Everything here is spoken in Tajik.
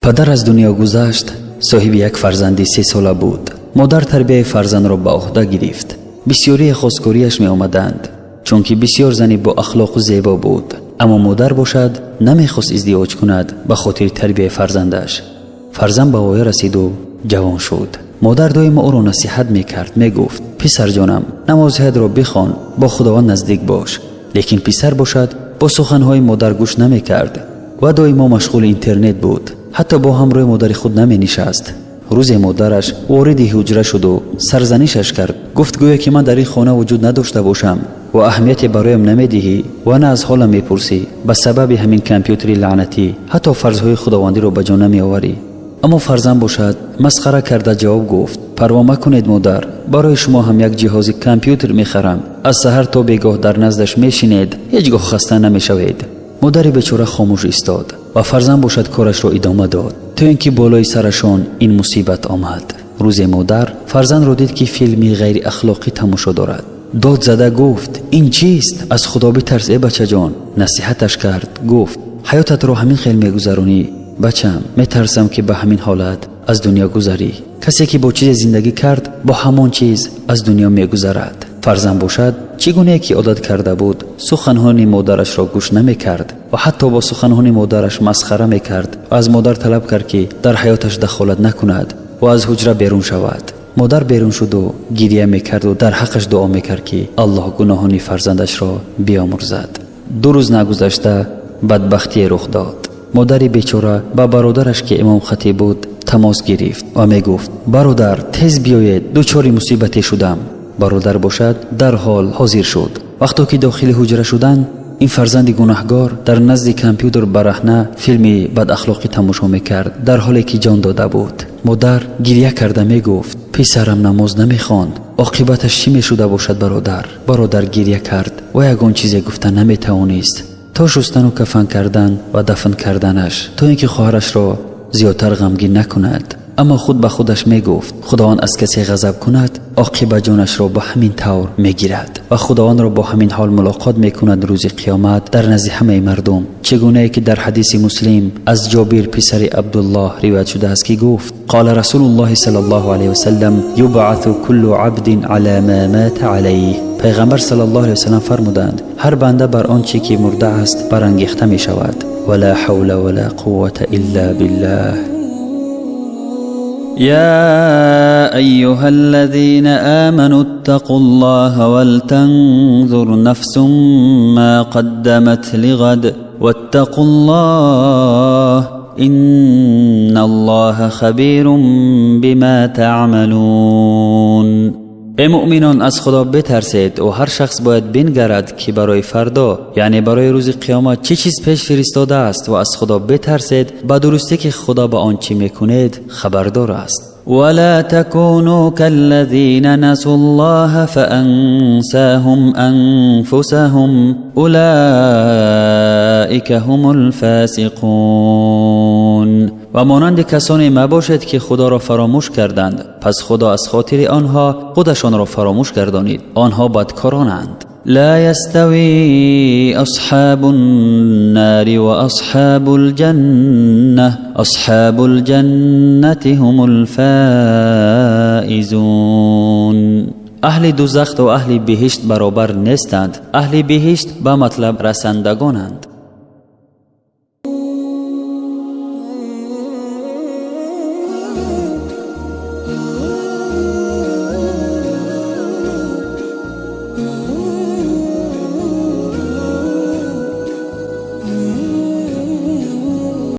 Падар аз дунё гузашт, соҳиби як фарзанди 3 сола буд. Модар тарбияи фарзандро ба уҳда гирифт. Бисёрие хосгориаш меомаданд, чунки бисёр зани бо ахлоқу зебо буд. Аммо модар бошад, намехост издивоҷ кунад ба хотири тарбияи фарзандаш. Фарзанд ба воя расиду ҷавон шуд. Модар доимо ӯро насиҳат мекард, мегуфт: «Писарҷонам, намозҳоятро бихон, бо Худованд наздик бош». Лекин писар бошад, бо суханҳои модар гӯш намекард ва доимо машғули интернет буд, ҳатто бо ҳамроҳи модари худ наменишаст. Рӯзе модараш вориди ҳуҷра шуду сарзанишаш кард. Гуфт: «Гӯё ки ман дар ин хона вуҷуд надошта бошам ва аҳамияте бароям намедиҳӣ ва на аз ҳолам мепурсӣ. Ба сабаби ҳамин компютери лаънатӣ ҳатто фарзҳои худовандиро ба ҷо намеоварӣ». Аммо фарзанд бошад, масхара карда ҷавоб гуфт: «Парво макунед, модар, барои шумо ҳам як ҷиҳози компютер мехарам. Аз саҳар то бегоҳ дар наздаш мешинед, ҳеҷ гоҳ хаста намешавед». Модари бечора хомӯш истод ва фарзанд бошад, корашро идома дод, то ин ки болои сарашон ин мусибат омад. Рӯзе модар фарзандро дид, ки филми ғайриахлоқӣ тамошо дорад. Дод зада гуфт: «Ин чист? Аз Худо битарс, э бачаҷон». Насиҳаташ кард, гуфт: «Ҳаётатро ҳамин хел мегузаронӣ, бачам, метарсам, ки ба ҳамин ҳолат аз дунё гузарӣ. Касе ки бо чизе зиндагӣ кард, бо ҳамон чиз аз дунё мегузарад». Фарзанд бошад, чӣ гунае ки одат карда буд, суханҳои модарашро гӯш намекард ва ҳатто бо суханҳои модараш масхара мекард ва аз модар талаб кард, ки дар ҳаёташ дахолат накунад ва аз ҳуҷра берун шавад. Модар берун шуду гирия мекарду дар ҳаққаш дуо мекард, ки Аллоҳ гуноҳони фарзандашро биомӯрзад. 2 рӯз нагузашта бадбахтие рух дод. Модари бечора ба бародараш, ки имомхатиб буд, тамос гирифт ва мегуфт: «Бародар, тез биёед, дучори мусибате шудам». Бародар бошад, дарҳол ҳозир шуд. Вақто ки дохили ҳуҷра шуданд, ин фарзанди гунаҳгор дар назди компютер бараҳна филми бадахлоқӣ тамошо мекард, дар ҳоле ки ҷон дода буд. Модар гирья карда мегуфт: «Писарам намоз намехонд, оқибаташ чӣ мешуда бошад, бародар?» Бародар гирья кард ва ягон чизе гуфта наметавонист, то шустану кафан кардан ва дафн карданаш, то ин ки хоҳарашро зиёдтар ғамгин накунад. Аммо худ ба худаш мегуфт: «Худованд аз касе ғазаб кунад, оқибат ҷонашро ба ҳамин тавр мегирад ва Худовандро бо ҳамин ҳол мулоқот мекунад рӯзи қиёмат дар назди ҳамаи мардум». Чӣ гунае ки дар ҳадиси Муслим аз Ҷобир писари Абдуллоҳ ривоят шудааст, ки гуфт: قال رسول الله صلى الله عليه وسلم: يبعث كل عبد على ما مات عليه. Пайғамбар صلى الله عليه وسلم фармуданд: ҳар банда бар он чӣ ки мурда аст, барангехта мешавад. ولا حول ولا قوة إلا بالله. يا أيها الذين آمنوا اتقوا الله ولتنظر نفس ما قدمت لغد واتقوا الله إن الله خبير بما تعملون. Эй муъминон, аз Худо битарсед ва ҳар шахс бояд бингарад, ки барои фардо, яъне барои рӯзи қиёмат, чӣ чиз пеш фиристодааст, ва аз Худо битарсед, ба дурустӣ ки Худо ба он чӣ мекунед хабардор аст. ولا تكونوا كالذين نسوا الله فأنساهم أنفسهم أولئك هم الفاسقون. Ва монанди касоне мабошед, ки Худоро фаромӯш карданд, пас Худо аз хотири онҳо худашонро фаромӯш гардонид. Онҳо бадкоронанд. لا يستوي أصحاب النار وأصحاب الجنة، أصحاب الجنة هم الفائزون. Аҳли дузах ва аҳли биҳишт баробар нестанд. Аҳли биҳишт ба матлаб расандагонанд.